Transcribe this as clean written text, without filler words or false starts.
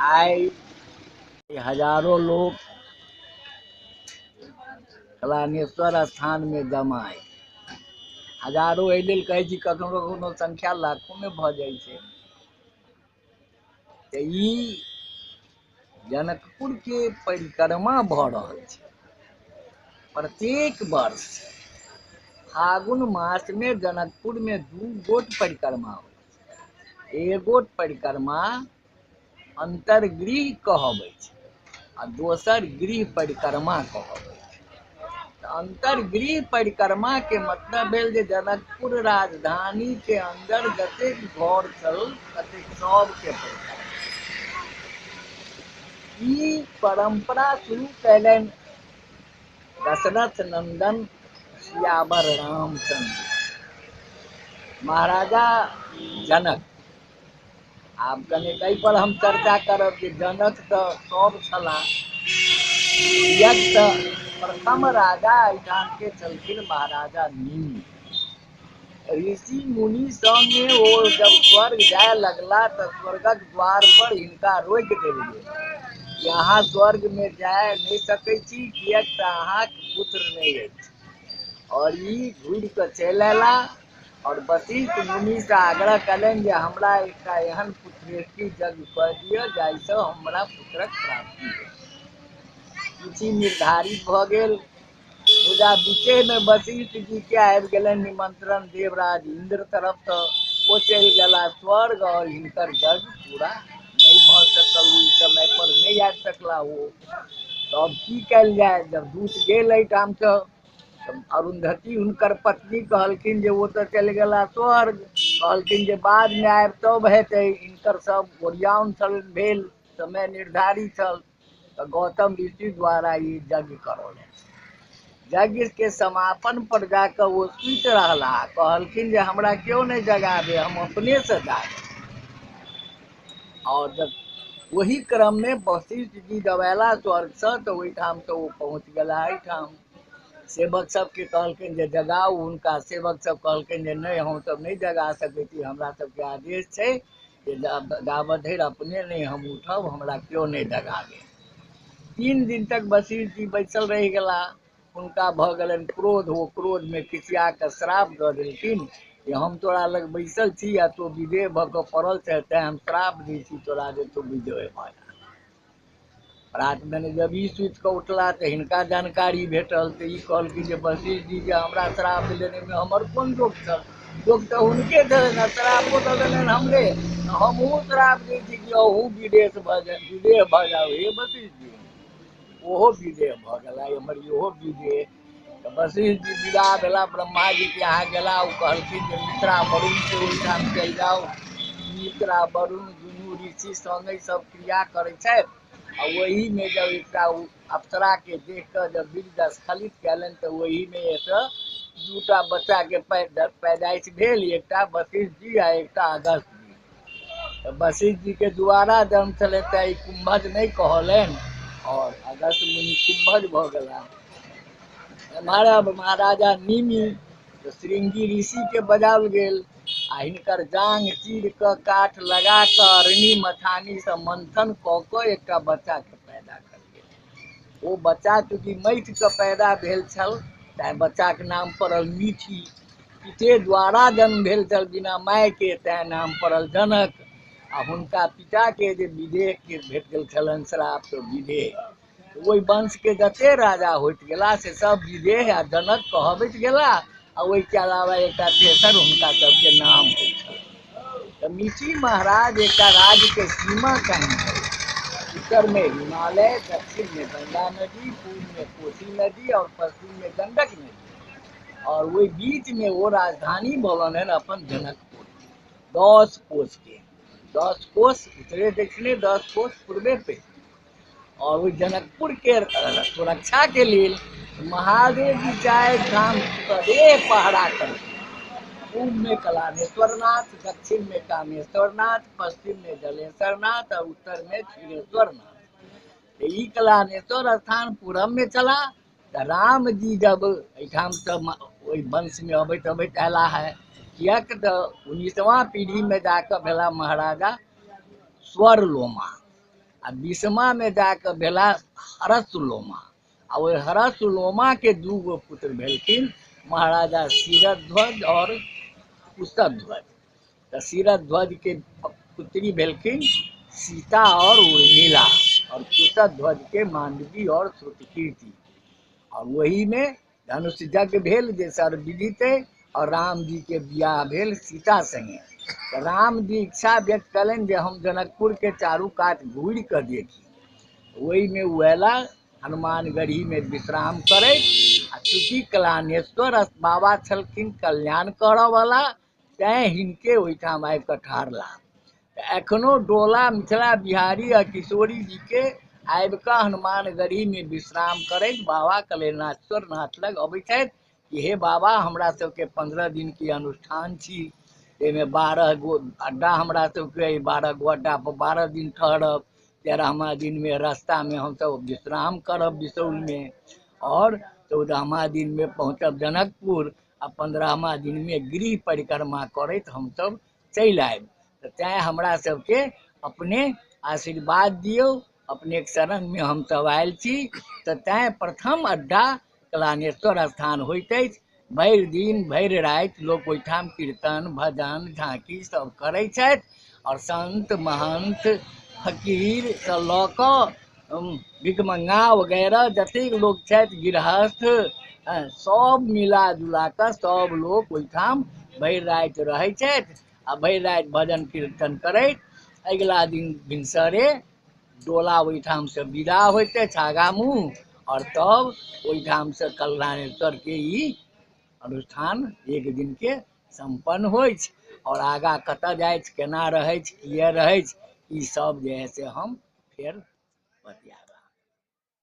आइ हजारों लोग कलानेश्वर स्थान में जमा है। हजारों एहि लेल कहै छी, कखनो कखनो संख्या लाखों में भऽ जाइ छै। तऽ ई जनकपुर के परिक्रमा भऽ रहल छै। प्रत्येक वर्ष फागुन मास में जनकपुर में 2 गोट परिक्रमा होइ छै। एक गोट परिक्रमा अंतर्गृह कहबै छै आ दोसर गृह परिक्रमा कहबै छै। तऽ अंतर्गृह परिक्रमा के मतलब भेल जे जनकपुर राजधानी के अंदर जतेक घर छल ततेक सबके परिक्रमा। ई परंपरा शुरू कयलनि दशरथ नंदन सियावर रामचंद्र महाराजा जनक। आब कने एहि पर हम चर्चा करब जे जनक तऽ सब छलाह, किएक तऽ प्रथम राजा एहिठाम के छलखिन महाराजा निमि। ऋषि मुनि संगे ओ जब स्वर्ग जाय लगला तऽ स्वर्गक द्वार पर हिनका रोकि देल गेल कि अहाँ स्वर्ग में जाय नहि सकै छी, किएक तऽ अहाँके पुत्र नहि अछि। और ई घुरि कऽ चलि अयला और वशिष्ठ मुनि से आग्रह कयलनि जे हमरा एकटा एहन पुत्रेष्टि यज्ञ कऽ दिअ जाहिसँ हमरा पुत्रक प्राप्ति हो। तिथि निर्धारित भऽ गेल, मुदा बीचेमे वशिष्ठ जी के आबि गेलनि निमंत्रण देवराज इंद्र तरफसँ। ओ चलि गेला स्वर्ग और हिनकर यज्ञ पूरा नहि भऽ सकल, ओहि समय पर नहि आबि सकला ओ। तब की कयल जाय, जब दूत गेल एहिठामसँ तऽ अरुंधति हुनकर पत्नी कहलखिन जे ओ तऽ चलि गेला स्वर्ग, कहलखिन जे बादमे आबि तब हेतै। हिनकर सब ओरियान छल भेल, समय निर्धारित छल, तऽ गौतम ऋषि द्वारा ई यज्ञ करौलनि। यज्ञ के समापन पर जाकऽ ओ सुति रहला, कहलखिन जे हमरा केओ नहि जगाबे, हम अपने से जागब। और जब ओही क्रम में वशिष्ठ जी जब अयला स्वर्गसँ तऽ ओहिठाम तऽ ओ पहुँच गेला एहिठाम। सेवक सबके कहलखिन जे जगाउ हुनका। सेवक सब कहलखिन जे नहि, हमसब नहि जगा सकै छी, हमरा सबके आदेश छै जे जाबत धरि अपने नहि हम उठब हमरा केओ नहि जगाबे। 3 दिन तक वशिष्ठ जी बैसल रहि गेला। हुनका भऽ गेलनि क्रोध, ओ क्रोधमे खिसिया कऽ श्राप दऽ देलखिन जे हम तोरा लग बैसल छी आ तोँ विदेह भऽ कऽ पड़ल छह, तेँ हम श्राप दै छी तोरा जे तू विदेह भऽ जा। रात में जब ई सुति कऽ उठला तऽ हिनका जानकारी भेटल, तऽ ई कहलखिन जे वशिष्ठ जी जे हमरा श्राप देलनि एहिमे हमर कोन दोष छल, दोष तऽ हुनके छलनि आ श्रापो दऽ देलनि हमरे, हमहूँ श्राप दै छी कि अहूँ विदेश भऽ जाउ, विदेह भऽ जाउ। हे वशिष्ठ जी, ओहो विदेह भऽ गेला, हमर इहो विदेह। तऽ वशिष्ठ जी विदा भेला, ब्रह्मा जी के यहाँ गेला। ओ कहलखिन जे मित्रा वरुण के ओहिठाम चलि जाउ। मित्रा वरुण दुनू ऋषि संगे सब क्रिया करै छथि आ ओहिमे जब एकटा ओ अप्सरा के देख कऽ जब वीर्य स्खलित कयलनि तऽ ओहिमे एतऽ 2टा बच्चा के पैदाइश भेल, एकटा वशिष्ठ जी आ एकटा अगस्त जी। तऽ वशिष्ठ जी के द्वारा जन्म छलै तऽ ई कुंभज नहि कहलनि और अगस्त मुनि कुंभज भऽ गेला। एम्हर अब महाराजा निमि तऽ श्रृंगी ऋषि के बजाओल गेल आ हिनकर जांघ चीर कऽ काठ लगा कऽ अरणी मथानी से मंथन कऽ कऽ एकटा बच्चा के पैदा कयल गेल। ओ बच्चा चूँकि मथि कऽ पैदा भेल छल तैं बच्चा के नाम पड़ल मिथि। पिते द्वारा जन्म भेल छल बिना माय के, तैं नाम पड़ल जनक। आ हुनका पिता के जे विदेह के भेट गेल छलनि श्राप, तऽ विदेह। ओहि वंश के जते राजा होइत गेला से सब विदेह आ जनक कहबैत गेला आ ओहिके अलावा एकटा तेसर हुनका सबके नाम होइ छल। तऽ मिथि महाराज एकटा राज्य के सीमा कायम कयलनि। उत्तर में हिमालय, दक्षिण में गंगा नदी, पूर्व में कोसी नदी और पश्चिम में गंडक नदी, और ओहि बीच में ओ राजधानी बनल अपन जनकपुर। 10 कोस के, 10 कोस उत्तरे दक्षिणे, 10 कोस पूर्वे पे। और ओहि जनकपुर के सुरक्षा के लेल महादेव जी 4 ठाम सदैव पहरा करथिन। पूर्व में कलानेश्वरनाथ, दक्षिण में कामेश्वरनाथ, पश्चिम में जलेश्वरनाथ और उत्तर में क्षीरेश्वरनाथ। तऽ ई कलानेश्वर स्थान पूरब में छला। तऽ राम जी जब एहिठाम से ओहि वंश में अबैत अबैत अयला है, किएक तऽ 19वां पीढ़ी में जाकऽ भेला महाराजा स्वरलोमा। आ 20वांमे जाकऽ भेला हरसलोमा। आ ओहि हरसलोमाके 2 गो पुत्र भेलखिन, महाराजा शिरध्वज और कुशध्वज। तऽ शिरध्वजके पुत्री भेलखिन सीता और उर्मिला, और कुशध्वजके मांडवी और श्रुतिकीर्ति। और वहीमे धनुष यज्ञ भेल जे सर्वविदित अइ, और राम जी के बियाह भेल सीता संगे। तऽ राम जी इच्छा व्यक्त कयलनि जे हम जनकपुर के चारू कात घुरि कऽ देखी। ओहिमे ओ अयला हनुमानगढ़ीमे विश्राम करैत, आ चूँकि कलानेश्वर बाबा छलखिन कल्याण करऽवला, तैँ हिनके ओहिठाम आबि कऽ ठहरला। तऽ एखनो डोला मिथिला बिहारी आ किशोरी जीके आबि कऽ हनुमानगढ़ीमे विश्राम करैत बाबा कल्याणेश्वर नाथ लग अबै छथि कि हे बाबा, हमरा सबके 15 दिनके अनुष्ठान छी, एहिमे 12 गो अड्डा हमरा सबके, 12 गो अड्डा पर 12 दिन ठहरब, 13वां दिनमे रास्तामे हमसब विश्राम करब बिसौलमे, और 14वां दिनमे पहुँचब जनकपुर, आ 15वां दिनमे गृह परिक्रमा करैत हमसब चलि आयब। तऽ तैँ हमरा सबके अपने आशीर्वाद दियौ, अपनेके शरणमे हमसब आयल छी। तऽ तैँ प्रथम अड्डा कलानेश्वर स्थान होइत अछि। भरि दिन भरि राति लोक ओहिठाम कीर्तन भजन झाँकी सब करै छथि, आओर संत महंत फकीरसँ लऽ कऽ भिखमंगा वगैरह जतेक लोक छथि, गृहस्थ सब मिला जुला कऽ सब लोक ओहिठाम भरि राति रहै छथि आ भरि राति भजन कीर्तन करैत अगिला दिन भिनसरे डोला ओहिठामसँ विदा होइत अछि आगा मुँह, आओर तब ओहिठामसँ कल्याणेश्वरके ई अनुष्ठान एक दिनके सम्पन्न होइछ। आओर आगाँ कतऽ जाइछ, केना रहैछ, किए रहैछ, ई सब जे है से हम फेर बतियाब।